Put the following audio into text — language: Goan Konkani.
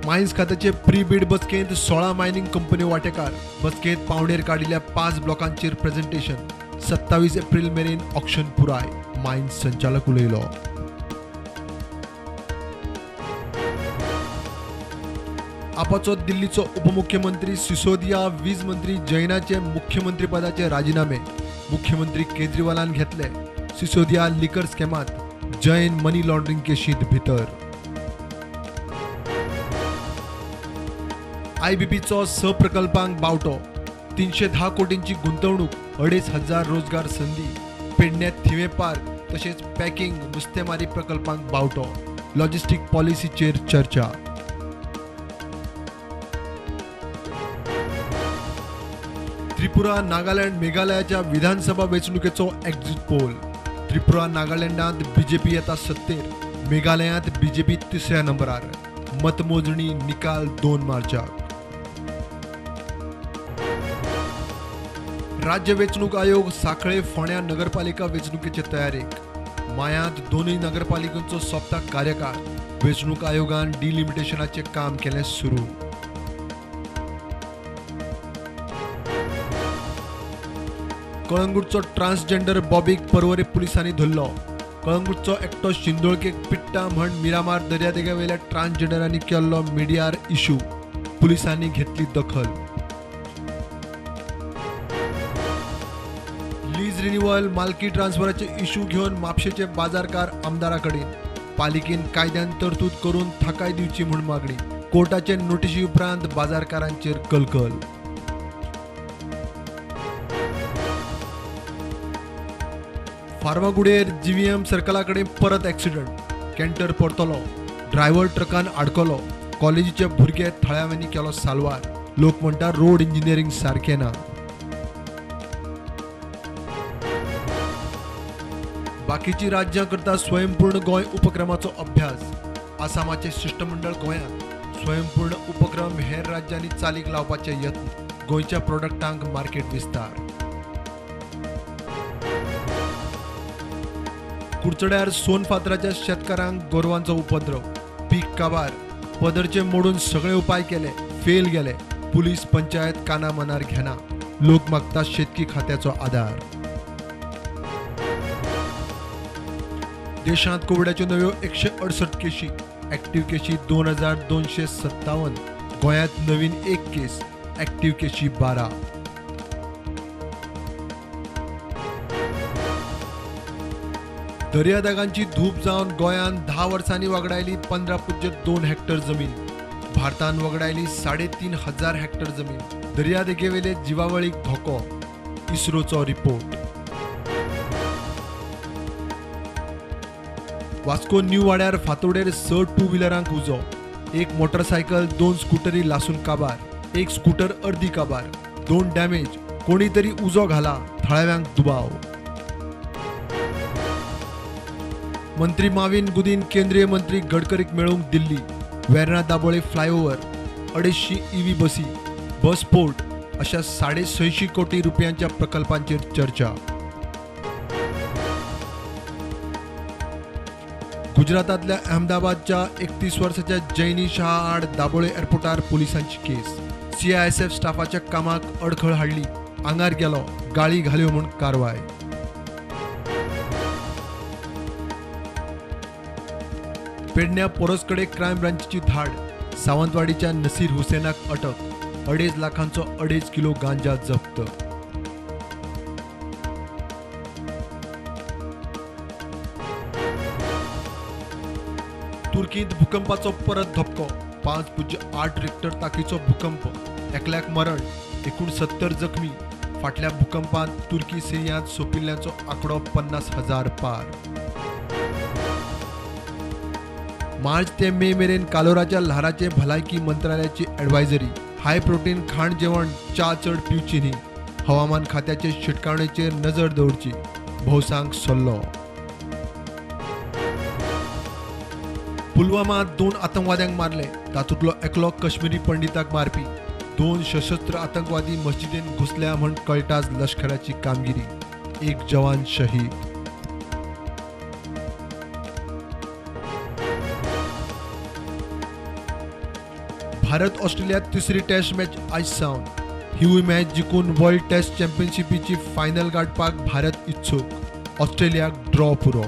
मायन्स खात्याचे प्री बीड बसकेंत 16 मायनिंग कंपन्यो वांटेकार. बसकेंत पावणेर काडिल्ल्या 5 ब्लॉकांचेर प्रेझेंटेशन. 27 एप्रिल मेरेन ऑक्शन पुराय. मायन्स संचालक उलयलो. आपाचो दिल्लीचो उपमुख्यमंत्री सिसोदिया, वीज मंत्री जैनाचे मुख्यमंत्रीपदाचे राजीनामे मुख्यमंत्री केजरीवालान घेतले. सिसोदिया लिकर स्कॅमात, जैन मनी लॉन्ड्रिंग केशींत भितर. आयबीपीचो 6 प्रकल्पांक बावटो. 310 कोटींची गुंतवणूक, 2500 रोजगार संदी. पेडण्यात थिवे पार्क तशेंच पॅकिंग नुस्तेमारी प्रकल्पांक बावटो. लॉजिस्टीक पॉलिसीचेर चर्चा. त्रिपुरा, नागालँड, मेघालयाच्या विधानसभा वेंचणुकेचो एक्झिट पोल. त्रिपुरा, नागालँडांत बीजेपी येता सत्तेर, मेघालयांत बीजेपी तिसऱ्या नंबरार. मतमोजणी निकाल 2 मार्चाक. राज्य वेंचणूक आयोग सांखळे फोंड्या नगरपालिका वेंचणुकेचे तयारेक. मायांत 2 नगरपालिकांचो सोंपता कार्यकाळ. वेंचणूक आयोगान डिलिमिटेशनाचें काम केलें सुरू. कळंगूटचो ट्रान्सजेंडर बॉबीक पर्वरे पुलिसांनी धरलो. कळंगूटचो एकटो शिंदोळकेक पिट्टा म्हण मिरामार दर्यादेगेवेल्या ट्रान्सजेंडरांनी केल्लो मिडियार इशू. पुलिसांनी घेतली दखल. लीज रिन्युअल, मालकी ट्रान्सफराचे इशू घेवन म्हापशेचे बाजारकार आमदारा कडेन. पालिकेन कायद्यान तरतूद करून थाकाय दिवची म्हूण मागणी. कोर्टाचे नोटिशी उपरांत बाजारकारांचेर कलकल. फार्मागुडेर जीव्हीएम सर्कला कडेन परत एक्सिडंट. कॅन्टर परतलो, ड्रायव्हर ट्रकान आडकलो. कॉलेजीचे भुरगे थळाव्यांनी केलो साल्वार. लोक म्हणटा रोड इंजिनियरींग सारकें ना. बाकीची राज्यां करता स्वयंपूर्ण गोंय उपक्रमाचो अभ्यास. आसामाचें शिश्टमंडळ गोंयांत. स्वयंपूर्ण उपक्रम हेर राज्यांनी चालीक लावपाचे यत्न. गोंयच्या प्रोडक्टांक मार्केट विस्तार. कुडचड्यार सोनफातराच्या शेतकारांक गोरवांचो उपद्रव. पीक काबार, पदरचे मोडून सगळे उपाय केले, फेल गेले. पुलीस पंचायत काना मनार घेना. लोक मागता शेतकी खात्याचो आदार. देशांत कोविडाच्यो नव्यो 168 केशी, ऍक्टिव्ह केशी 2257. गोंयांत नवीन 1 केस, ऍक्टिव्ह केशी 12. दर्यादेगांची धूप जावन गोंयान 10 वर्सांनी वगडायली 15.2 हेक्टर जमीन. भारतान वगडायली 3500 हेक्टर जमीन. दर्यादेगेवेले जिवावळीक धोको. इस्रोचो रिपोर्ट. वास्को न्यू वाड्यार फातोडेर 6 टू व्हिलरांक उजो. 1 मोटरसायकल, 2 स्कुटरी लासून काबार, 1 स्कूटर अर्दी काबार, 2 डॅमेज. कोणी तरी उजो घाला, थळाव्यांक दुबाव. मंत्री माविन गुदीन केंद्रीय मंत्री गडकरीक मेळूंक दिल्ली. वेर्णा दाबोळे फ्लायओव्हर, 250 ईव्ही बसी, बस पोर्ट अशा 650 कोटी रुपयांच्या प्रकल्पांचेर चर्चा. गुजरातांतल्या अहमदाबादच्या 31 वर्साच्या जैनी शाह आड दाबोळे एअरपोर्टार पुलिसांची केस. सीआयएसएफ स्टाफाच्या कामाक अडखळ हाडली, आंगार गेलो, गाळी घाल्यो म्हूण कारवाय. पेडण्या पोरसकडे क्रायम ब्रांचची धाड. सावंतवाडीच्या नसीर हुसेनाक अटक. 2.5 लाखांचो 2.5 किलो गांजा जप्त. तुर्कीत भूकंपाचो परत धपको. 5.8 रिक्टर ताकीचो भूकंप. एकल्याक मरण, 69 जखमी. फाटल्या भूकंपांत तुर्की सिरियांत सोंपिल्ल्यांचो आंकडो 50,000 पार. मार्च ते मे मेरेन कालोराच्या ल्हाराचे भलायकी मंत्रालयाची ॲडवायझरी. हाय प्रोटीन खाण जेवण, च्या चड पिवची न्ही. हवामान खात्याचे शिटकावणेचेर नजर दवरची. भौसांक सल्लो. पुलवामात 2 आतंकवाद्यांक मारले. तातूंतलो एकलो कश्मीरी पंडिताक मारपी. 2 सशस्त्र आतंकवादी मस्जिदीन घुसल्या म्हण कळटाच लश्कराची कामगिरी. 1 जवान शहीद. भारत ऑस्ट्रेलिया तिसरी टेस्ट मॅच आयज सावन. हिवूय मॅच जिखून वर्ल्ड टेस्ट चॅम्पियनशिपीची फायनल गाठपाक भारत इत्सूक. ऑस्ट्रेलियाक ड्रॉ पुरो.